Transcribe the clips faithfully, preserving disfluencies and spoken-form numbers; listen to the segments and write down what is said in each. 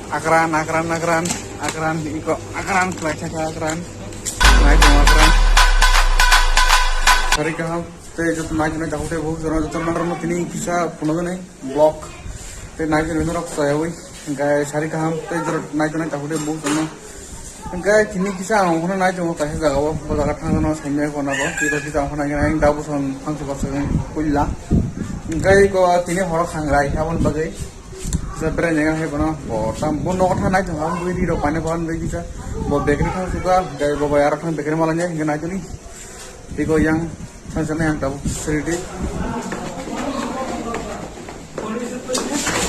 Akran, akran, akran, akran, iko, akran, khlai kha kha, akran. Nai tong akran. Sari kaham, tei joto nai tongnai takhuk tei bukhuk joto, joto norokno tini kisa phunuknai vlog. Tei nai tongnai norok chayawi, hingkai sari kaham, tei joto nai tongnai takhuk tei bukhuk joto. Hingkai tini kisa ang okhorno nai tongo kaisa jagao, bo jaga thangjakno saimaya khorna bo. Tei kisa ang okhorno nai, ang dabuson thangsi baksa puila. Hingkai iko tini horo khangrai, aboni bagwi. Kisa berai nai hai bono, bo tam, bo nogo thang nai tongo, ang bui ri rok paina bo, ang bui kisa, bo bekri thang suka, gai bo bai aro thang bekri malanya, hingke nai toni. Tiko yang, thang sana yang tabuk, seri di.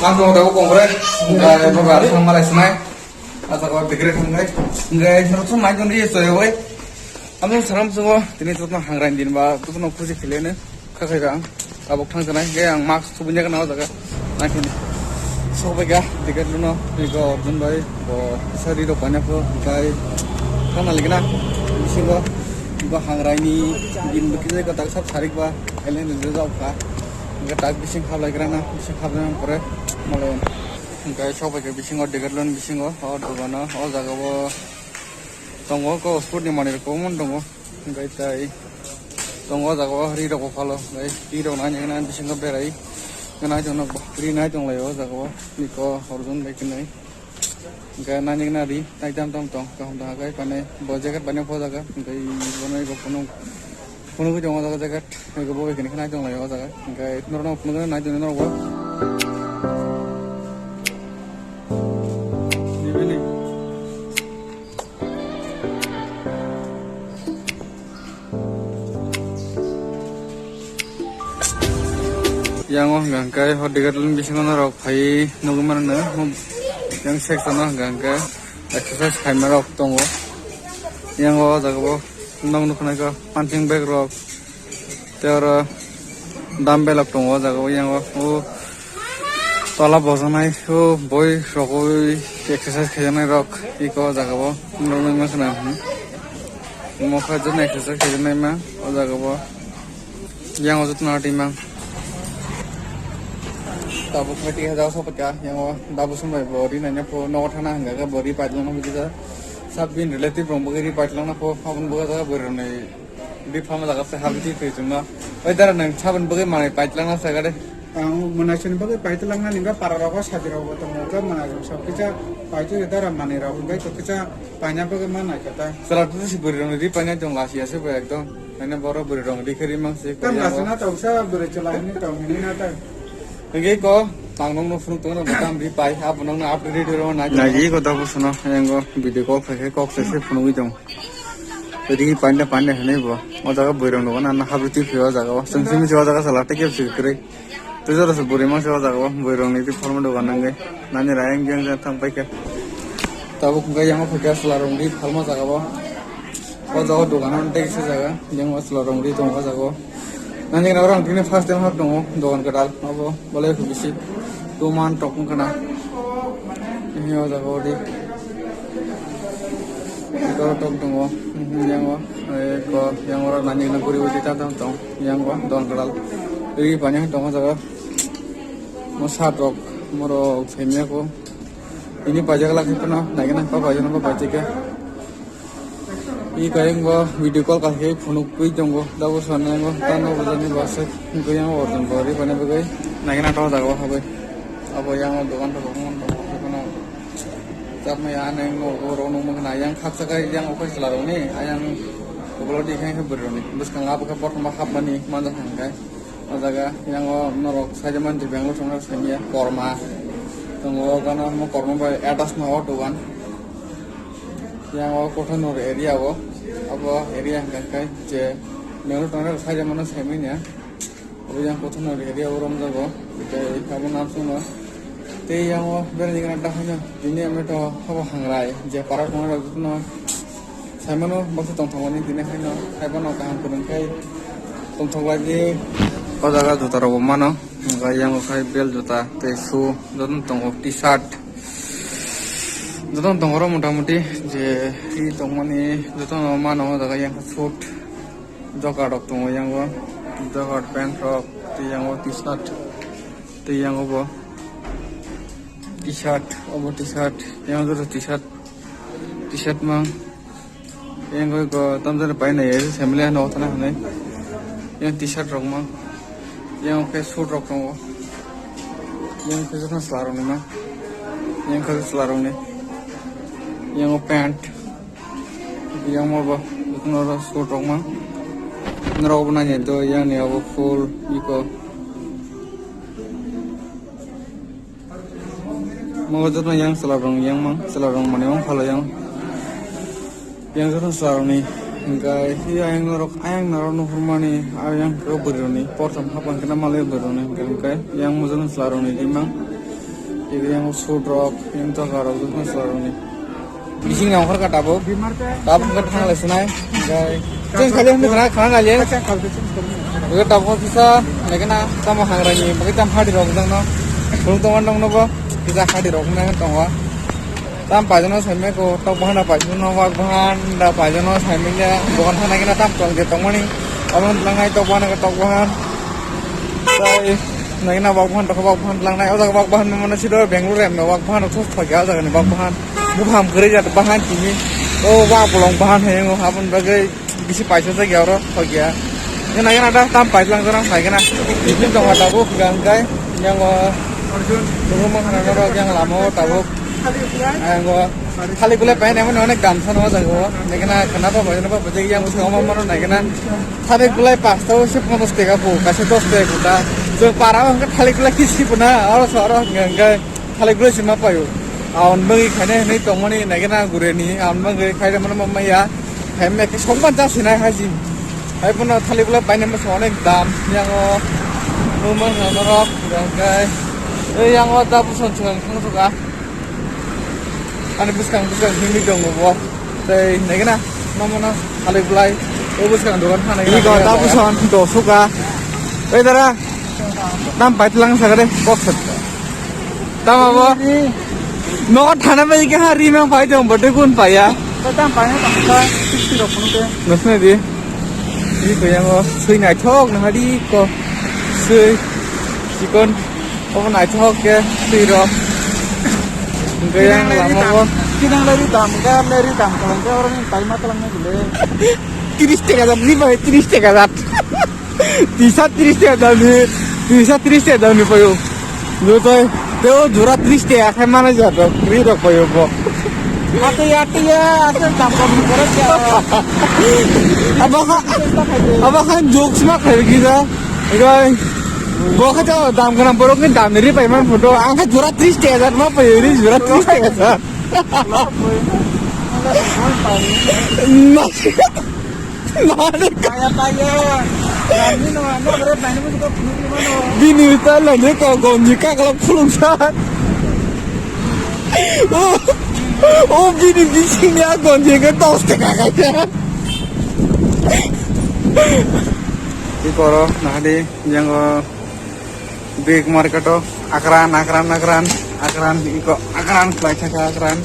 Ang tongo tabuk kongre, gai bo bai aro thang malai sinai. Asa ko bekri thang gai, gai soro thang nai toni, so yowai. Ang saram sungo, tini totno hangrai din ba, totno khusi khilene. Kha khai ang tabuk thang sanai, hingke ang mask subui nai gana o jaga. Nai khe sokbai kha, ticket luno, iko Arjun bai, bo sari rok paina pho, hingkai thang nai gana, bisingo, bo hangrai ni din bo kisa ko tak sab sarik ba, elen din jok kha. Hingke tak bising khablai gra na, bising khablai pore, molo. Hingke sokbai kha bisingo, ticket luno bisingo, o dogano, o jaga o tongo, ko sport ni manui rok komon tongo. Hingke tai tongo o jaga o ri rok bo phalo, hingke ri rok nai nai bisingo berai nai tong nokbo ri nai tong lai o jaga o niko Arjun bai khe nai. Hingke nai nai ri nai tam tam tong kaham tong hingke paine bo jacket paine pho jaga hingke bo nai bo phunuk phunuk tongo o jaga jacket hingke bo bai khe nai tong lai o jaga hingke norok no phunuk nai tong norok bo. Yang o hingka hingke hor Decathlon bisingo norok phai nugui mano, yang section o hingka hingke exercise khaima rok tongo. Yang o jaga o nog nukha nai kha punching bag rok. Tei oro dumbbell rok tongo o jaga o, yang o, o tola bojaknai, o boi rogwi exercise khaijaknai rok iko o jaga o nuknai mankhana, hmm. Omo khe joto exercise khaijaknai ma o jaga o, yang o joto no twi mang. Tabuk khe twi hajak sokphaikha, yang o dabu sumbai bo ri naina pho nogo thana hwnka khe bo ri pailangna pho kisa sub bin relative rok bo ri pailangna pho aboni bo jaga bwrwi rok ni. Di phalma jaga se habiti twi chwngno. Oi dara, nang saboni bagwi manwi paitwlangna sa gade. Ang mwnaisoni bagwi paitwlangna ningkha, para rogo sadi rogo tongo, khe mwnaisong sab kisa paitwi dara manwi rok, hwnkhe kisa paina bagwi ma naikha ta. Chwla twi si bwrwi rokni ri painai tong lasi ase bo ekdom. Haino borok bwrwi rok ri khe ri mang se. Tam lasi na tong sa bwrwi chwla hwnwi tong hwnwi na ta. Hwnkhe ko tang nokno phunuk tongo, tam ri pai, abo nokno update ri rw nai. Nai di ko ta bo sono, engo video call khai khai kok se se phunugwi tong. Ri pande pande hwnwi bo. O jaga bwrwi rok nugo na, na habri twi phio o jaga o. Chwng simi se o jaga sala tei kebo se kwrwi. Tei jora se bwrwi mangsa o jaga o. Bwrwi rok ni twi phalma dogan nangwi. Nani rai ang jeng jeng thang paikha. Tabuk hwnkhe yang o phaikha chwla rok ni phalma jaga o. O jaga o dogan o tei kisa jaga. Yang o chwla rok ni tongo o jaga o. Nani oro ang tini first time hap tongo dogan kwtal. Abo. Bolai kho bisi tuman tok wngkha na. Ini o jaga o di. Ito tok tongo. Mhm, yang o. Eh, ko, yang oro nani na guri guri ta tong tong. Yang o, don kalal. Ri panya tong o jaga. Mo sat rok, mo rok semia ko. Ini pajak lagi puna, nagi na pa pajak na pa pajak ya. I kayang bo video call kha khe phunuk twi tongo, dabo sanai bo tano bojani bwswk wngkha yang bo tong bo ri bana bagwi nagina to jaga o habwi abo yang o dogan rok wng tong bo. Chapmai ya nang no bo rok nung mangna yang khaksa kai yang office la rok ni ayang ulo di khe bwrwi rok ni bwskang abo khe kotorma hapmani manja thang khe. O jaga yang o norok saida mani Bangalore thangna samiya korma tongo, o gana mo korma bai atas no o dogan. Yang o Kothanur area o, abo area hwnkha khe je Bangalore tongnai rok saida mano saimanya. Abo yang Kothanur area o romjago, tei abo nam songno. Tei yang o berajak gana dahaino tini amo to habo hangrai je para tongnai rok jotono saimano baksa tongthokmani tini haino haibono kaham kwrwng khai tongthok lai di. O jaga juta rok bo mano, hwnkhe yang o khai bel juta tei shoe jotono tongo, t-shirt. Jotono tongo oro motamuti je ri tongmani jotono mano o jaga yang suit, jogger rok tongo yang o, jogger pant rok tei yang o t-shirt tei yang o bo T-shirt, obo T-shirt, yang joto T-shirt, T-shirt mang. Yang koi ko tamjani pai nai, family ano otana hanai. Yang T-shirt rok mang. Yang khe suit rok tongo. Yang khe joto slarok ni mang. Yang khe slarok ni. Yang o pant. Yang mo bo, joto no suit rok mang. Norok bo nai do, yang ni obo full iko. Mo joto yang chwla rong yang mang, chwla rong mani mang phalo yang. Yang joto chwla rong ni, hingkai, yang norok, ayang norok nuhur mani, ayang khe bwrwi rok ni, portham hapang khe na malai bwrwi rok ni, hingkai, hingkai, yang mo joto chwla rong ni, di mang. Ibe yang suit rok, yang jaga rok, joto chwla rong ni. Bising nang khorka tabuk. Tabuk khe thang lai sinai. Gai. Cheng khali hwnwi khana, khana lai. Tabuk kisa, lagi na, tamo hangrani, bagi tam hadi rok jang no. Khulung tongma nong nogo, kisa hadi rok na tongo. Tam pajono saimai ko, tok bahana pajono, wak bahanda pajono saimai ya, dokan thana kina tam tong je tongmani. Abang tlangai tok bahana ke tok bahan. Tai, nagina wak bahan, tokha wak bahan tlangnai. O jaga wak bahan mano sido Bangalore emno wak bahan rok thos thok ya, o jaga ni wak bahan. Buphang kwrwi jat bahan tini. O wak bolong bahan hai, o habon bagwi bisi paisa jak ya oro thok ya. Nagina da tam pai tlang jana nagina. Bisi tong ha tabuk hingka hingkai. Yang o Arjun. Rumah khana norok yang lama o tabuk. Ang o thalik belai paina mani onek dam sano o jaga o. Nagina khana ba bajana ba bajai yang usi oma mano nagina. Thalik belai pasta o se ponos teka po, kaisa dos teka kuta. Jeng para o hwnkhe thalik belai kisi puna, oro so oro hwnkhe thalik belai sima paio. Aon bagi khaina hinwi tongmani nagina gureni, aon bagi khaina mano maya. Hai me ke songban ja sinai haji. Hai pono thalik belai paina masa onek dam. Yang o rumah khana norok hwnkhe. Ei yang o da buson chwng thang suka. Ani bwskang bwskang himwi tongo bo. Tei naikhe na, mama no salai bulai. O bwskang dogan thang naikhe na. Iko ta buson do suka. Oi dara. Tam pai tlang sakare box. Tam abo. No thana bai ke ha ri mang pai tong bote kun pai ya. Tam pai na tam pai. Sixty rok phone ke. Nasne di. Iko yang o sui naithok na hari ko. Sui. Chikon. Obo naithok khe twi rok. Hwnkhe yang lama o. Kinang lai ri dam, kinang lai ri dam, kalang khe oro ni paima kalang nai bole. Tris taka jat ni bai, tris taka jat. Tisa tris taka jat ni, tisa tris taka jat ni paio. Jotoi, teo jora tris taka khe mana jat rok, ri rok paio bo. Ate ya, ate ya, ate dam kam ni kore kya? Abo kha, abo kha jokes ma khai ki ja. Gai. Bo kha to dam gwnang borok ni dam ni ri pai man photo. Ang kha jora tris taka jat ma pai ri jora tris taka jat. Mari. Kaya kaya. Kami no ano bre bani mo ko phunuk ni mano. Bini ta la ne ko gonji ka kala phulung sa. O, o bini bising ya gonji ke dos taka kaya. Di koro nahadi yang o. Big market o akran, akran, akran, akran, iko akran, khlai thaka akran.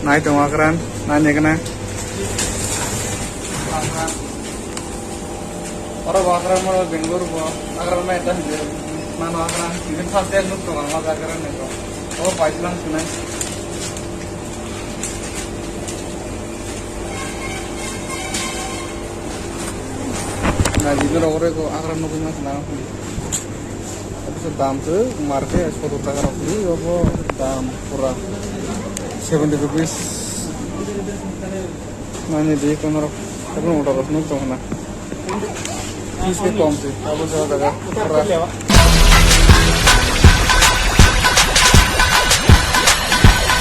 Nai tongo akran, nai nai kana. Oro bo akran, oro Bangalore bo akran nai ta hwnwi mano akran. Even first day nuk tongo ang o akran nai tongo. O paislang sunai. Na jino rogore ko akran nugui mas na. Abis dam tu marke soto taka rok ni obo dam pura seventy rupees. Nani di kono rok, kono order rok nuk tong na. Piece ke kom se, abo jaga jaga pura.